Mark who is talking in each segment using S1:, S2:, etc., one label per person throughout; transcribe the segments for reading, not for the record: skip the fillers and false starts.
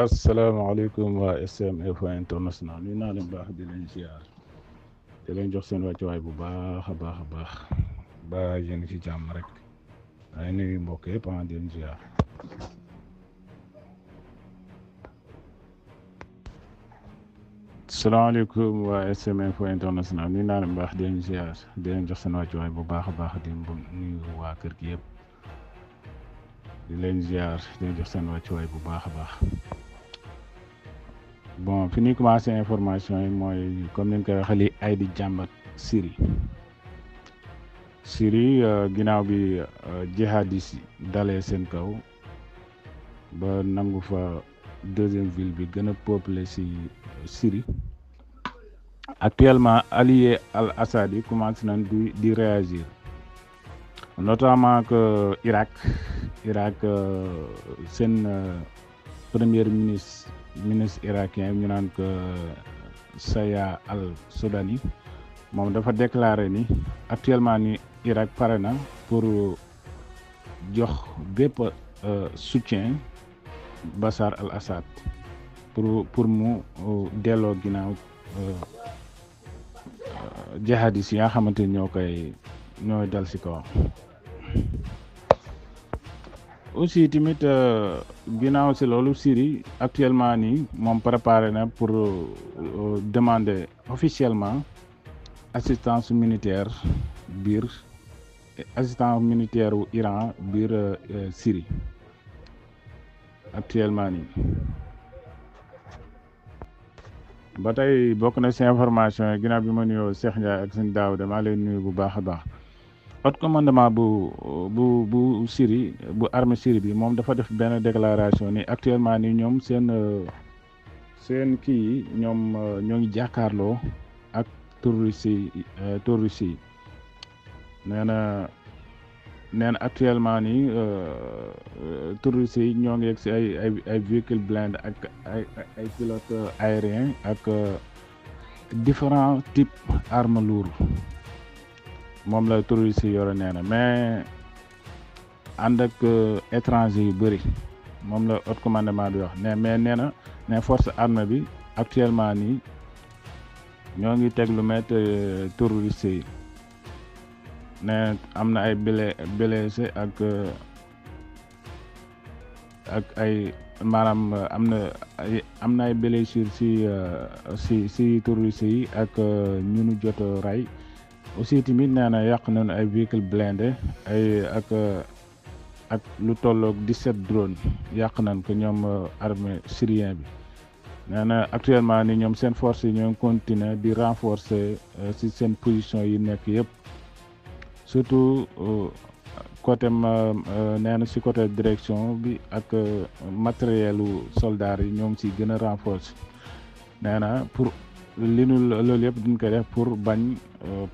S1: asalaamaaleykum waa SM Info International nuyu naa leen baax di leen ziar di leen jox seen wàccuwaay bu baax a baax a baax ba yéen ngi ci jàmm rek ay nuyu mbokk yëpp di leen ziar. salaamaaleykum waa SM Info International nuyu naa leen baax di leen ziar di leen jox seen wàccuwaay bu baax a baax di nuyu waa kër gi yëpp di leen ziar di leen jox seen wàccuwaay bu baax a baax. bon fi ñuy commencé information yi mooy comme ni ñu koy waxee li ay di jàmbat Syrie ginnaaw bi jihadis dalee seen kaw ba nangu fa deuxième ville bi gën a peuplé si Syrie actuellement allié al Assad yi commencé nañ di réagir notamment que Irak seen premier ministre irakien ñu naan que Saya al-Sudani moom dafa déclaré ni actuellement ni Irak pare na pour jox bépp soutien Bachar al-Assad pour mu delloo ginnaaw jihadis yi nga xamante ni ñooy dal si kawam. aussi tamit ginnaaw si loolu Syrie actuellement nii moom préparé na pour demander officiellement assistance militaire wu Iran biir Syrie actuellement nii ba tey bokk na si information yi ginnaaw bi ma nuyoo Cheikh Ndiaye ak seen daaw maa leen nuyu bu baax a baax. haut commandement bu Syrie bu armée Syrie bi moom dafa def benn déclaration ni actuellement ni ñoom seen kii yi ñoom ñoo ngi jàkkaarloo ak terroristes yi nee na actuellement ni terroristes yi ñoo ngi yegg si ay véhicules blindés ak ay pilotes aériens ak différents types armes lourdes moom la terroriste yi yore nee na mais ànd ak étranger yu bëri moom la haut commandement di wax mais nee na force armée bi actuellement nii ñoo ngi teg lu met terroriste yi ne am na ay blessé ak ay maanaam am na ay blessure si terroriste yi ak ñu nu jot ray aussi tamit nee na yàq nañu ay véhicules blindés ak lu tolloog 17 drones yàq nañ ko ñoom armée syrien bi nee na actuellement ni ñoom seen force yi ñoo continuer di renforcer ci seen position yi nekk yëpp surtout côté nee na ci côté direction bi ak matérielu soldats yi ñoom ci gën a renforcer nee na pour li nu loolu yëpp duñ koy def pour bañ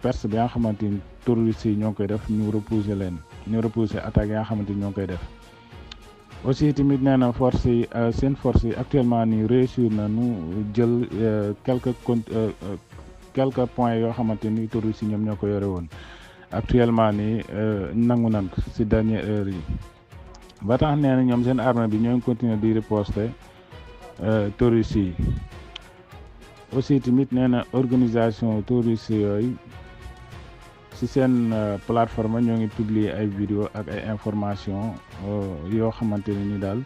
S1: perse bi nga xamante ni terroristes yi ñoo ngi koy def ñu repousser attaques yi nga xamante ni ñoo ngi koy def aussi tamit nee na force yi seen force yi actuellement nii réussir nañu jël quelques points yoo xamante ni terroristes yi ñoom ñoo ko yore woon actuellement nii nangu nañ ko si dernière heure yi ba tax nee na ñoom seen armée bi ñoo ngi continuer di riposter terroristes yi aussi tamit nee na organisation terroriste yooyu ci seen plateforme ñoo ngi publier ay vidéo ak ay information yoo xamante ne ni daal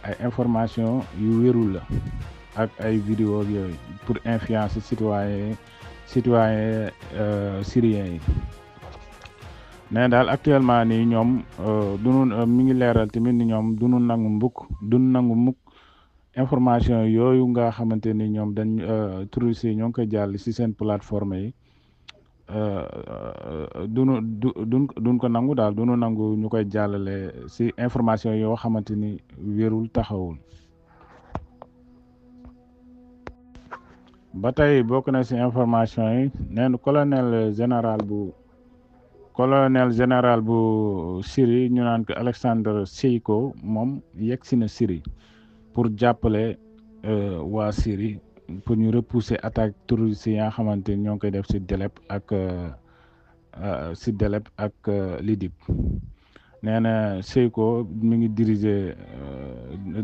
S1: ay information yu wérul la ak ay vidéo yooyu pour influencer citoyen syriens yi nee daal actuellement nii ñoom mi ngi leeral tamit ni ñoom duñu nangu mukk information yooyu nga xamante ni ñoom dañ touristes yi ñoo ngi koy jàll ci seen plateforme yi duñ ko nangu daal duñu nangu ñu koy jàllale ci information yoo xamante ni wérul taxawul ba tey bokk na ci information yi nee na colonel général bu Syrie ñu naan ko Alexandre Seyko moom yegg si na Syrie pour jàppale waa Syrie pour ñu repousser attaque terroriste yi nga xamante ni ñoo ngi koy def ci Delep ak Idlib nee na Seyko mi ngi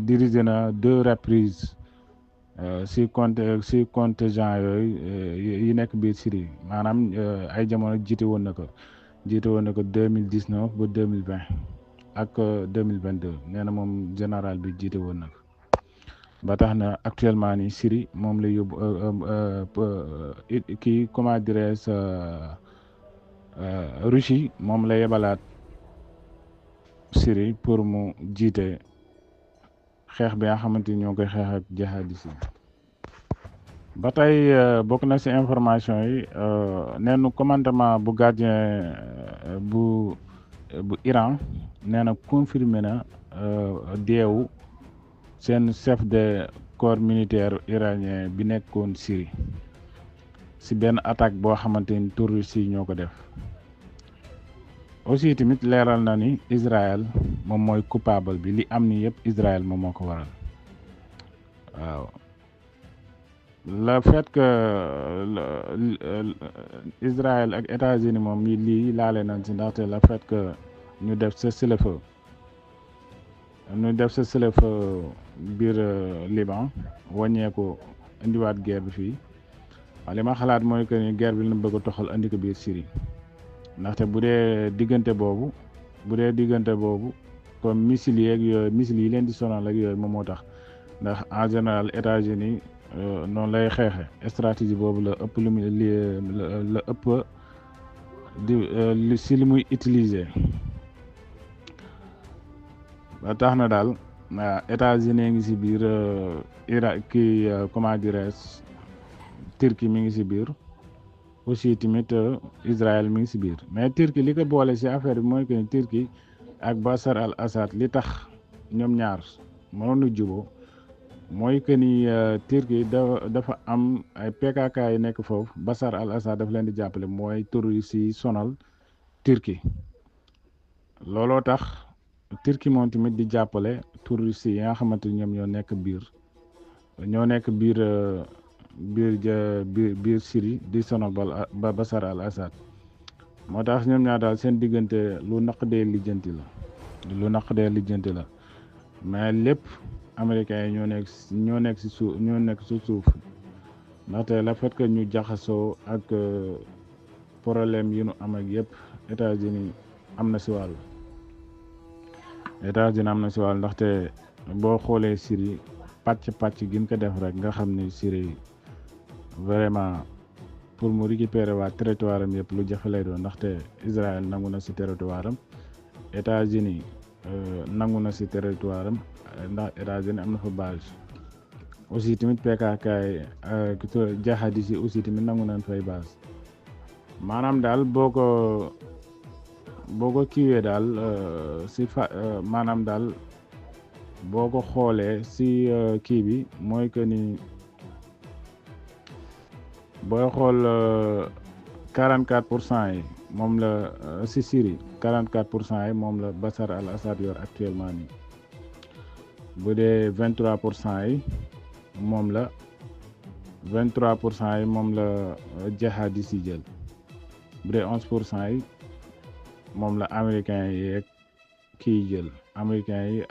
S1: diriger na 2 reprises si contingent yooyu yi nekk biir Syrie maanaam ay jamono jiite woon na ko 2019 ba 2020 ak 2022 nee na moom général bi jiite woon na ko ba tax na actuellement ni Syrie moom la yóbbu kii comment dirais-je Russie moom la yebalaat Syrie pour mu jiite xeex bi nga xamante ni ñoo koy xeex ak jihadis yi ba tey bokk na ci information yi neenu commandement bu gardien bu Iran nee na confirmé na deewu seen chef de corps militaire iranien bi nekkoon Syrie ci benn attaque boo xamante ni terroristes yi ñoo ko def aussi tamit leeral na ni Israël moom mooy coupable bi li am ni yëpp Israël moom moo ko waral waaw le fait que Israël ak États-Unis moom lii laale nañ ci ndaxte le fait que ñu def cessez-le-feu biir Liban wàññeeku indiwaat guerre bi fii li ma xalaat mooy que ni guerre bi la bëgg a toxal andi ko biir Syrie ndaxte bu dee diggante boobu comme missile yeeg yooyu missile yi leen di sonal ak yooyu moom moo tax ndax en général États-Unis noonu lay xeexe stratégie boobu la ëpp lu muy la ëpp di si li muy utiliser ba tax na daal États-Unis ngi si biir Irak kii comment dirais-je Turquie mi ngi si biir aussi tamit Israël mi ngi si biir mais Turquie li ko boole si affaire bi mooy que ni Turquie ak Bachar al-Assad li tax ñoom ñaar mënoon a juboo mooy que ni Turquie dafa am ay PKK yi nekk foofu Bachar al-Assad dafa leen di jàppale mooy terroristes yi sonal Turquie looloo tax Turquie moom tamit di jàppale terroristes yi nga xamante ni ñoom ñoo nekk biir Syrie di sonal ba Bachar al-Assad moo tax ñoom ñaar daal seen diggante lu naqdee lijjanti la mais lépp américains yi ñoo nekk si suuf ndaxte la fait que ñu jaxasoo ak problème yi nu am ak yëpp États-Unis am na si wàll ndaxte boo xoolee Syrie pàcc gin ko def rek nga xam ni Syrie vraiment pour mu récupérer waa territoire am yëpp lu jafe lay doon ndaxte Israël nangu na si territoire am États-Unis nangu na si territoire am ndax États-Unis am na fa base aussi tamit PKK jihadis yi aussi tamit nangu nañ fay base maanaam daal boo ko kiiwee daal maanaam daal boo ko xoolee si kii bi mooy que ni booy xool 44% yi moom la si Syrie 44% yi moom la Bachar al-Assad yor actuellement nii bu dee 23% yi moom la 23% yi moom la jihadis yi jël bu dee 11% yi moom la américains yi ak kii jël américains yi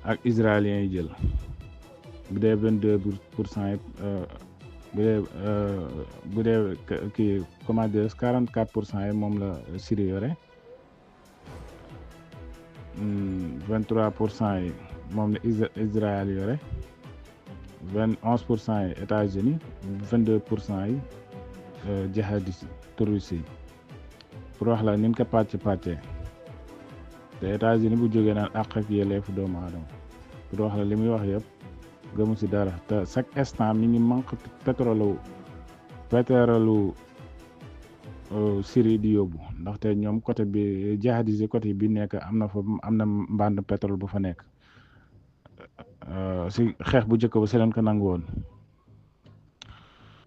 S1: ak israéliens yi jël bu dee 22% yi bu dee kii comment dire 44% yi moom la Syrie yore 23% yi moom la Israël yore 11% yi États-Unis 22% yi jihadis terroristes yi pour wax la nin ko pàccee te États-Unis bu jógee naan àq ak yelleefu doomu aadama pour wax la li muy wax yëpp gëmu si dara te chaque instant mi ngi manque pétrole Syrie di yóbbu ndaxte ñoom côté bi jihadis yi côté bi nekk am na mbànd pétrole bu fa nekk si xeex bu njëkk ba si leen ko nangu woon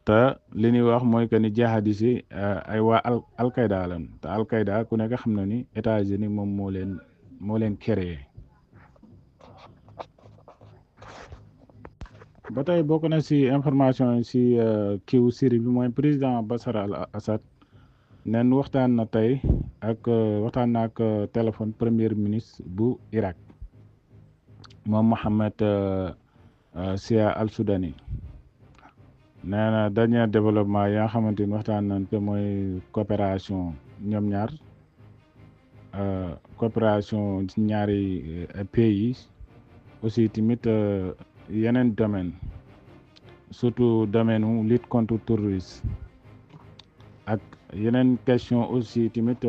S1: te li ñuy wax mooy que ni jihadis yi ay waa Al-Qaïda lan te Al-Qaïda ku nekk xam na ni États-Unis moom moo leen créé ba tey bokk na si information si kiiwu Syrie bi mooy président Bachar al-Assad nen waxtaan na tey ak waxtaan na ak téléphone premier ministre bu Irak moom Mohamed Sia Al Soudani. nee na dernier développement yi nga xamante ni waxtaan nañ ko mooy coopération ñoom ñaar coopération ci ñaari pays aussi tamit yeneen domaine surtout domaine u lutte contre terrorisme ak yeneen question aussi tamit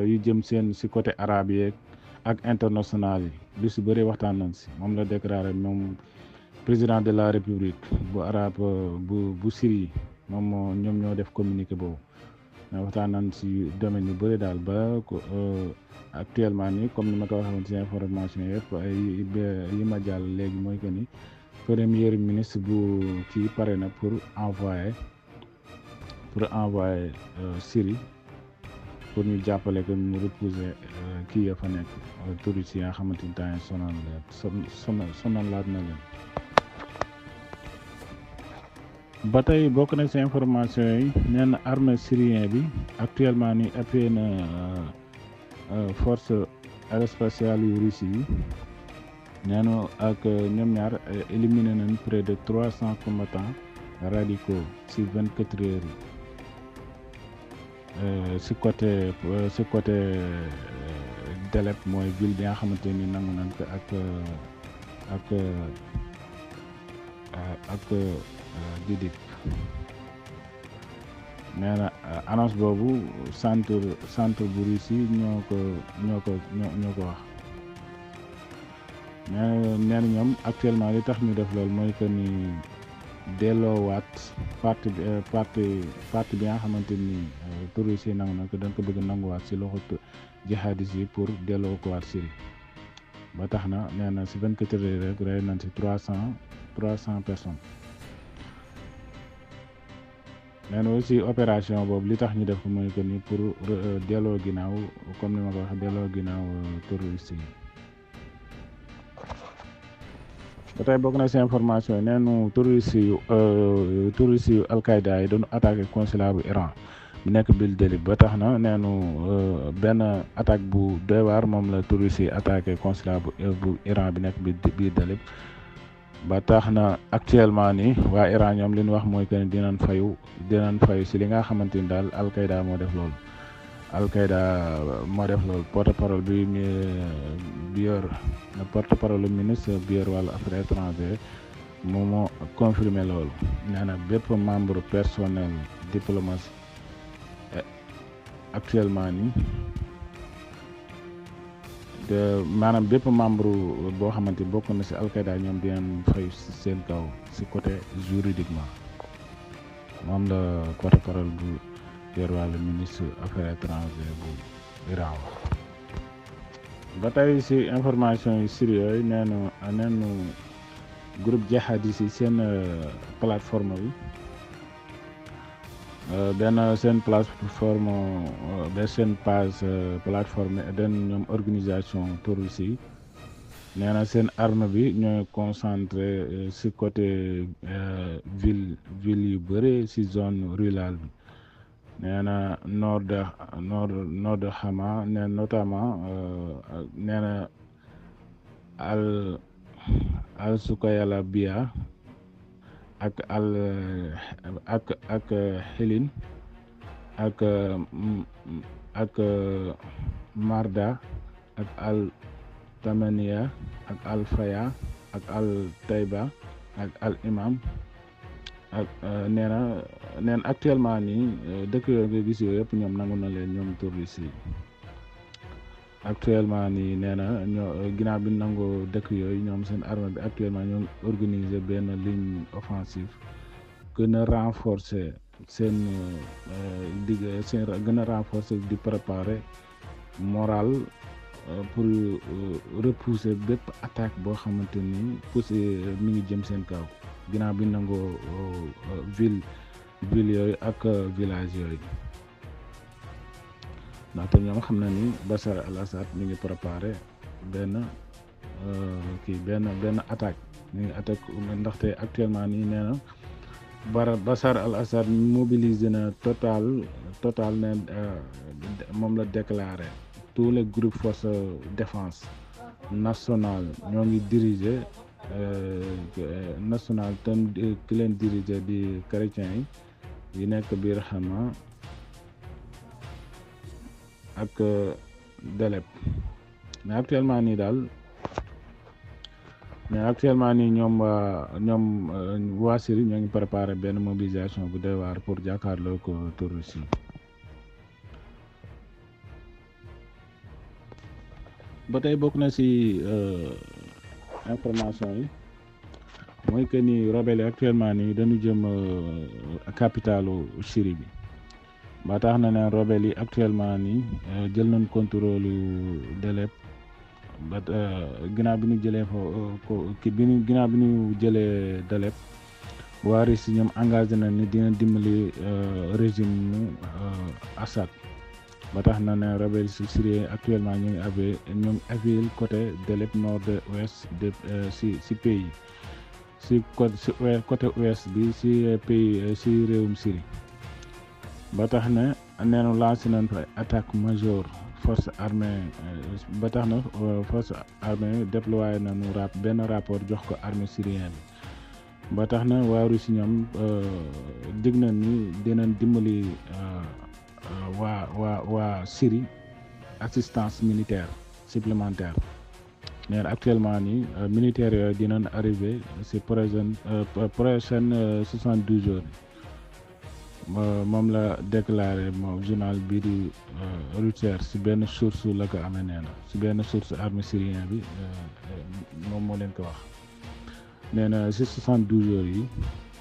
S1: yu jëm seen si côté arabe yeeg ak international yi lu si bëri waxtaan nañ si moom la déclaré moom président de la république bu arabe bu Syrie moom ñoom ñoo def communiqué boobu waxtaan nañ si domaine yu bëri daal ba actuellement nii comme ni ma ko waxee woon si information yëpp yi ma jàll léegi mooy que ni premier ministre bu kii pare na pour envoyer Syrie pour ñu jàppale ko mu repousser kii ya fa nekk touristes yi nga xamante ni temps sonal laat na leen. ba tey bokk na ci information yi nee na armée syrien bi actuellement ni appuyé na force aérospatiale yu Russie yi nee na ak ñoom ñaar éliminé nañ près de 300 combattants radicaux ci 24 heures yi ci côté Delep mooy ville bi nga xamante ni nangu nañ ko ak Didip nee na annonce boobu centre bu Russie ñoo ko wax nee na ñoom actuellement li tax ñu def loolu mooy que ni delloowaat parti bi nga xamante ni terroriste yi nangu na ko dañ ko bëgg nanguwaat si loxo jihadis yi pour delloo ko waat Syrie ba tax na nee na si 24 heures rek rey nañ si 300 personnes. nee na aussi opération boobu li tax ñu def ko mooy que ni pour delloo ginnaaw comme ni ma ko waxee delloo ginnaaw terroriste yi. ba tey bokk na si information yi nee na terroriste yu Al-Qaïda yi doon attaqué consulat bu Iran bu nekk biir Delhi ba tax na nee na benn attaque bu doy waar moom la terroriste yi attaqué consulat bu Iran bi nekk biir Delhi. ba tax na actuellement nii waa Iran ñoom li ñu wax mooy que ni dinañ fayu si li nga xamante ni daal Al-Qaïda moo def loolu porte-parole bi yor porte-parole ministre bi yor wàllu affaires étrangères moom moo confirmé loolu nee na bépp membre personnel diplomatie actuellement nii maanaam bépp membre boo xamante ni bokk na si Al-Qaïda ñoom dinañ fay si seen kaw si côté juridiquement moom la porte-parole bu yor wàllu ministre affaires étrangères bu Iran ba tey si information yi Syrie yooyu nee na groupe jihadiste yi seen plateforme bi seen plateforme seen page plateforme den ñoom organisation terroriste yi nee na seen arme bi ñooy concentré si côté ville yu bëri si zone rurale bi nee na nord de Hama nee notamment nee na al Sukayala Bia ak Helin ak Marda ak al Tamaniya ak al Faya ak al Tayba ak al Imam ak nee na actuellement nii dëkk yooyu nga gis yooyu yëpp ñoom nangu na leen ñoom terroriste yi actuellement nii nee na ginnaaw bi nangoo dëkk yooyu ñoom seen armée bi actuellement ñoo organiser benn ligne offensive gën a renforcer gën a renforcer di préparer moral pour repousser bépp attaque boo xamante ni mi ngi jëm seen kaw ginnaaw bi nangoo ville yooyu ak village yooyu ndaxte ñoom xam na ni Bachar al-Assad mi ngi préparé benn attaque mi ngi attaque ndaxte actuellement nii nee na Bachar al-Assad mobilisé na total ne moom la déclaré tous les groupes forces défense nationale ñoo ngi diriger national te ki leen diriger di chrétiens yi nekk biir Hama ak Dalep mais actuellement nii ñoom waa Syrie ñoo ngi préparé benn mobilisation bu doy waar pour jàkkaarloo ko terroristes yi ba tey bokk na ci information yi mooy que ni rebelle yi actuellement nii dañu jëm capitalu Syrie bi ba tax na ne rebelle yi actuellement nii jël nañ contrôle Dalep ba ginnaaw bi ñu jëlee ginnaaw bi ñu jëlee Dalep waa Russie ñoom engagé na ni dina dimbali régime Assad ba tax na ne rebelle syrien actuellement ñu ngi avril côté Dalep nord de ouest de si pays si côté ouest bi si pays si réewum Syrie ba tax na neenu lancé nañ fa attaque majeure force armée ba tax na force armée déployé nañu benn rapport jox ko armée syrienne bi ba tax na waa Russie ñoom dig na ni dinañ dimbali waa Syrie assistance militaire supplémentaire mais actuellement nii militaires yooyu dinañ arrivé si prochaine 72 jours moom la déclaré moom journal bii di Reuters si benn source la ko amee nee na si benn source armée syrien bi moom moo leen ko wax nee na si 72 jours yi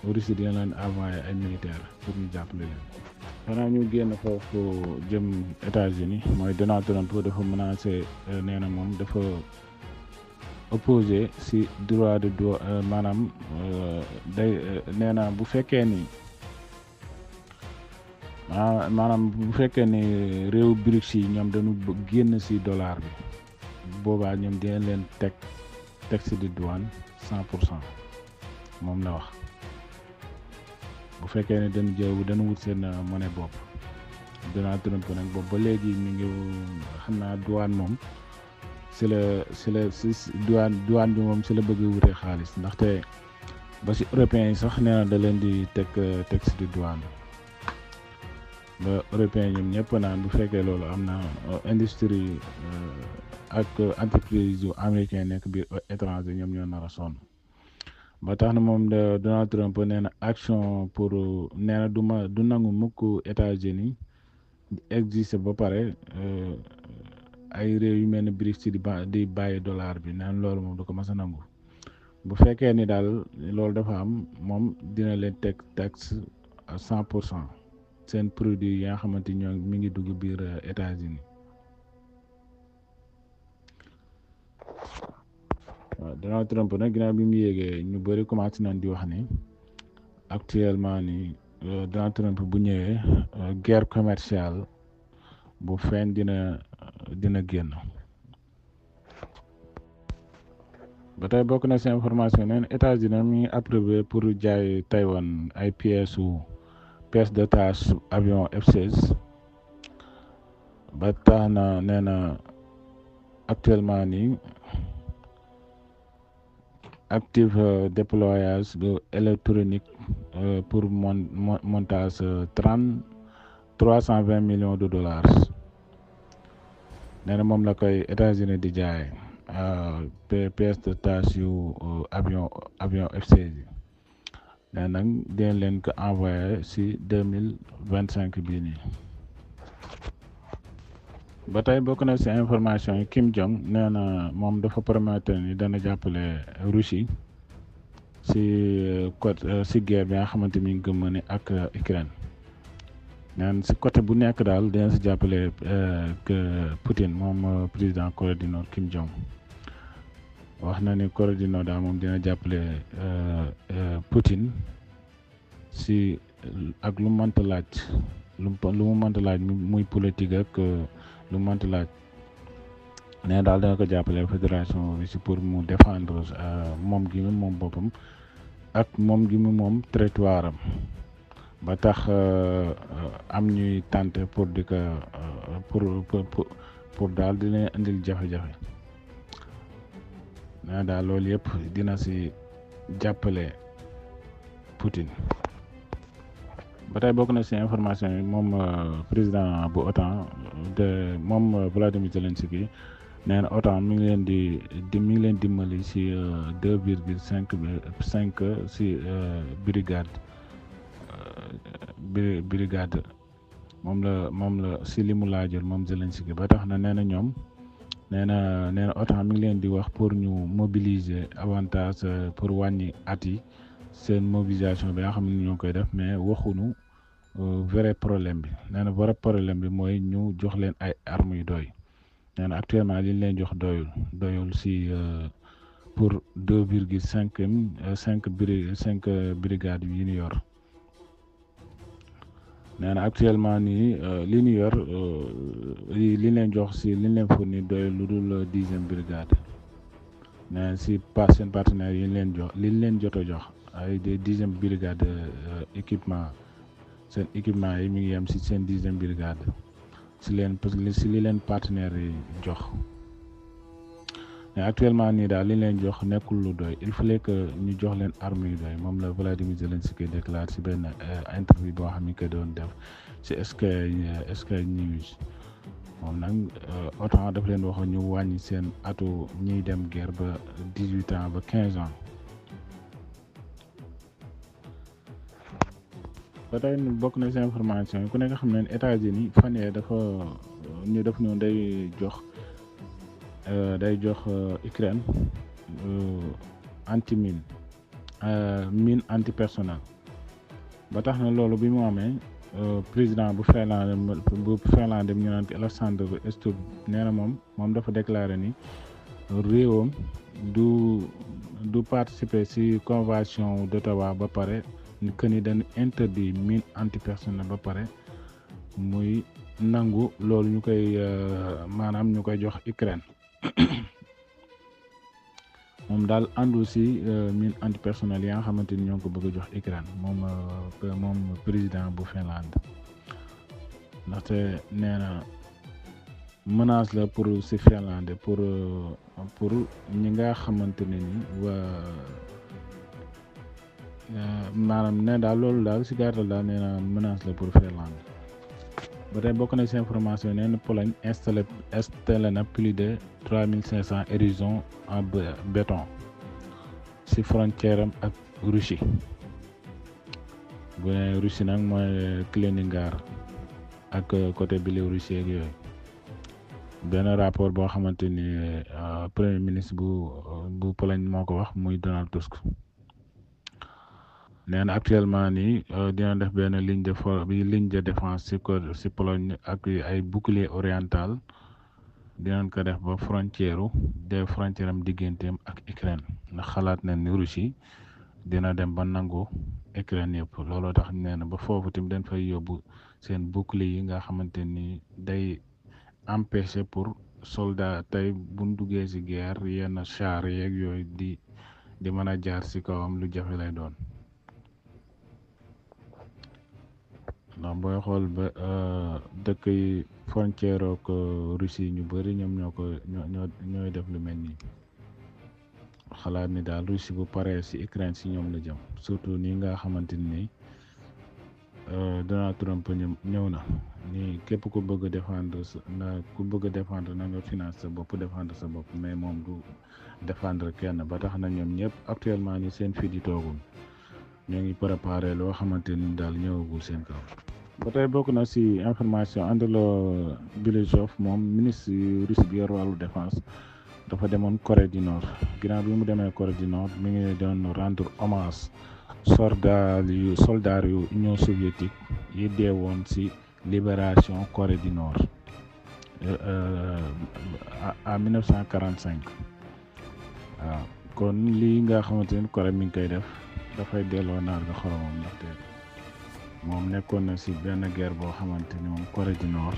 S1: Russie dina leen envoyé ay militaires pour ñu jàppale leen. xanaa ñu génn foofu jëm États-Unis mooy Donald Trump dafa menacé nee na moom dafa opposé si droit de maanaam day nee na bu fekkee ni. maanaam bu fekkee ne réew BRICS yi ñoom dañu génn ci dollar bi boobaa ñoom dinañ leen teg taxe de douane 100% moom la wax bu fekkee ne dañu wut seen monnaie bopp Donald Trump nag boobu ba léegi mi ngi xam naa douane moom ci douane bi moom ci la bëgg wutee xaalis ndaxte ba ci européens yi sax nee na da leen di teg taxe de douane ba européens ñoom ñëpp naan bu fekkee loolu am na industrie ak entreprise yu américain nekk biir étranger ñoom ñoo nar a sonn ba tax na moom Donald Trump nee na action pour nee na du nangu mukk États-Unis existe ba pare ay réew yu mel ne BRICS di bàyyi dollar bi neen loolu moom du ko mas a nangu bu fekkee ni daal loolu dafa am moom dina leen teg taxe 100% seen produit yi nga xamante ñoo mi ngi dugg biir États-Unis waaw Donald Trump nag ginnaaw bi mu yéegee ñu bëri commencé nañ di wax ni actuellement ni Donald Trump bu ñëwee guerre commerciale bu feeñ dina génn ba tey bokk na ci information neen États-Unis mi ngi approuvé pour jaay Taïwan ay pièces détachement avion F-16 ba tax na nee na actuellement nii active déployage de électronique pour montage 320 millions de dollars nee na moom la koy États-Unis di jaay pièces détachement avion F-16 yi nee nag dinañ leen ko envoyé si 2025 bii nii ba tey bokk na si information yi Kim Jong nee na moom dafa promettre ni dana jàppale Russie si si guerre bi nga xamante mi ngi gëm ne ak Ukraine neen si côté bu nekk daal dina si jàppale Poutine moom président Corée du Nord Kim Jong wax na ni Corée du Nord daal moom dina jàppale Poutine si ak lu mënta laaj lu mu mënta laaj muy politique ak lu mu mënta laaj nee daal dina ko jàppale fédération Russie pour mu défendre moom gi moom boppam ak moom gi mu moom territoire am ba tax am ñuy tenter pour di ko pour daal di leen indil jafe-jafe nee daal loolu yëpp dina si jàppale Poutine. ba tey bokk na si information yi moom président bu OTAN de moom Vladimir Zelensky nee na OTAN mi ngi leen dimbali si 2,5 si brigade moom la si li mu laajoon moom Zelensky ba tax na nee na ñoom nee na OTAN mi ngi leen di wax pour ñu mobiliser avantage pour wàññi at yi seen mobilisation bi nga xam ne ñoo koy def mais waxuñu vrai problème bi nee na vrai problème bi mooy ñu jox leen ay armes yu doy nee na actuellement li ñu leen jox doyul si pour 2,5 brigades yi ñu yor nee na actuellement nii li ñu yor li leen jox si li leen fourni doyul lu dul 10e brigade nee na si seen partenaires yi leen jox li leen jot a jox ay des 10e brigade équipement seen équipement yi mi ngi yem si seen 10e brigade si li leen partenaires yi jox mais actuellement nii daal li leen jox nekkul lu doy il fallait que ñu jox leen armes yu doy moom la Vladimir Zelensky déclaré si benn interview boo xam ni que doon def si Sky News moom nag OTAN daf leen waxoon ñu wàññi seen atu ñiy dem guerre ba 18 ans ba 15 ans. ba tey bokk na si information yi ku nekk xam ne États-Unis fan yee dafa ñëw day jox Ukraine anti-mine mine antipersonnel ba tax na loolu bi mu amee président bu Finlande ñu naan ko Alexander Stubb nee na moom dafa déclaré ni réewam du participer si convention d'Ottawa ba pare que ni dañu interdit mine antipersonnel ba pare muy nangu loolu ñu koy maanaam ñu koy jox Ukraine moom daal àndul si mine antipersonnel yi nga xamante ni ñoo ngi ko bëgg a jox Ukraine moom président bu Finlande ndaxte nee na menace la pour si Finlande pour ñi nga xamante ne ni maanaam ne daal loolu daal si gàttal daal nee na menace la pour Finlande. ba tey bokk na si information nee na Pologne installé na plus de 3500 érigons en béton si frontière am ak Russie bu ne Russie nag mooy Kaliningrad ak côté Biélorussie ak yooyu benn rapport boo xamante ni premier ministre bu Pologne moo ko wax muy Donald Tusk. nee na actuellement nii dina def benn ligne de défense si Pologne ak ay bouclier oriental dinañ ko def ba frontière am digganteem ak Ukraine ndax xalaat na ni Russie dina dem ba nangu Ukraine yëpp looloo tax nee na ba foofu tamit dañ fay yóbbu seen bouclier yi nga xamante ni day empêcher pour soldat tey buñ duggee si guerre yenn char yeeg yooyu di mën a jaar si kawam lu jafe lay doon. ndax booy xool ba dëkk yi frontière ak Russie ñu bëri ñoom ñooy def lu mel nii xalaat ni daal Russie bu paree si Ukraine si ñoom la jëm surtout nii nga xamante ni Donald Trump ñëw na ni képp ku bëgg a défendre na nga finance sa bopp défendre sa bopp mais moom du défendre kenn ba tax na ñoom ñëpp actuellement ni seen fii di toogul ñoo ngi préparé loo xamante ni daal ñëwagul seen kaw. ba tey bokk na si information Andriy Bilousov moom ministre russe bi yor wàllu défense dafa demoon Corée du Nord ginnaaw bi mu demee Corée du Nord mi ngi doon rendre hommage soldats yu Union soviétique yi dee woon si libération Corée du Nord en 1945 waaw kon lii nga xamante ni Corée mi ngi koy def dafay delloo naar nga xoromam ndaxte moom nekkoon na si benn guerre boo xamante ni moom Corée du Nord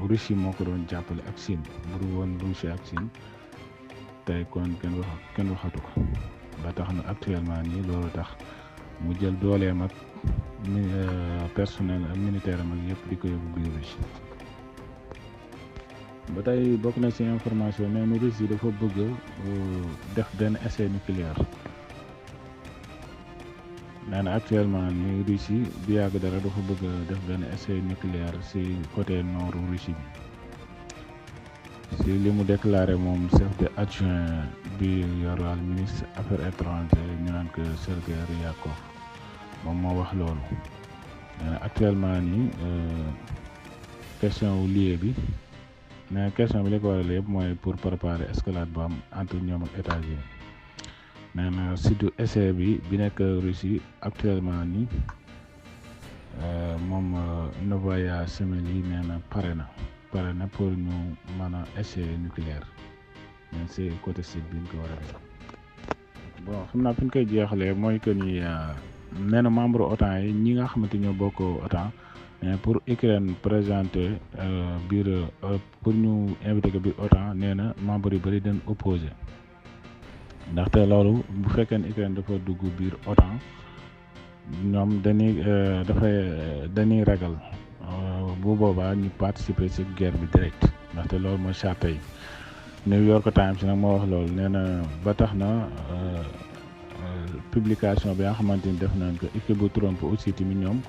S1: Russie moo ko doon jàppale ak Chine bu dul woon Russie ak Chine tey kon kenn waxatu ko ba tax na actuellement nii loolu tax mu jël dooleem ak personnel ak militaire am ak yëpp di ko yóbbu biir Russie. ba tey bokk na ci information nee na Russie dafa bëgg def benn essai nucléaire. nee na actuellement ni Russie bi yàgg dara dafa bëgg def benn essai nucléaire ci côté nord Russie bi ci li mu déclaré moom chef de adjoint bi yor wàll ministre affaires étrangères ñu naan ko Sergei Ryabkov moom moo wax loolu. nee na actuellement nii question wu lieu bi nee na question bi li ko waral yëpp mooy pour préparer escalade bu am entre ñoom ak États-Unis. nee na surtout essai bi nekk Russie actuellement nii moom Novaya Zemlya nee na pare na pour ñu mën a essai nucléaire mais c'est côté sud bi ñu ko war a def. bon xam naa fi ñu koy jeexalee mooy que ni nee na membre OTAN yi ñi nga xamante ñoo bokk OTAN mais pour Ukraine présenter biir pour ñu invité ko biir OTAN nee na membre yu bëri dañ opposé. ndaxte loolu bu fekkee ne Ukraine dafa dugg biir OTAN ñoom dañuy ragal bu boobaa ñu participer ci guerre bi direct ndaxte loolu mooy charte yi. New York Times nag moo wax loolu nee na ba tax na publication bi nga xamante ni def nañ ko équipe bu Trump aussi tamit ñoom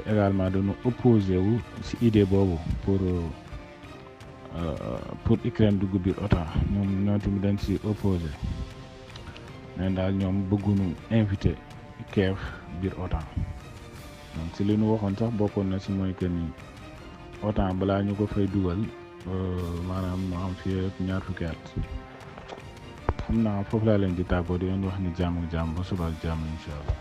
S1: également dañu opposé wu ci idée boobu pour Ukraine dugg biir OTAN ñoom tamit dañ ci opposé mais daal ñoom bëgguñu invité Kiev biir OTAN donc ci li ñu waxoon sax bokkoon na ci mooy que ni OTAN balaa ñu ko fay dugal maanaam mu am fii ak ñaar fukki at xam naa foofu laa leen di tàggoo di leen wax ni jàmm ba suba ak jàmm incha allah.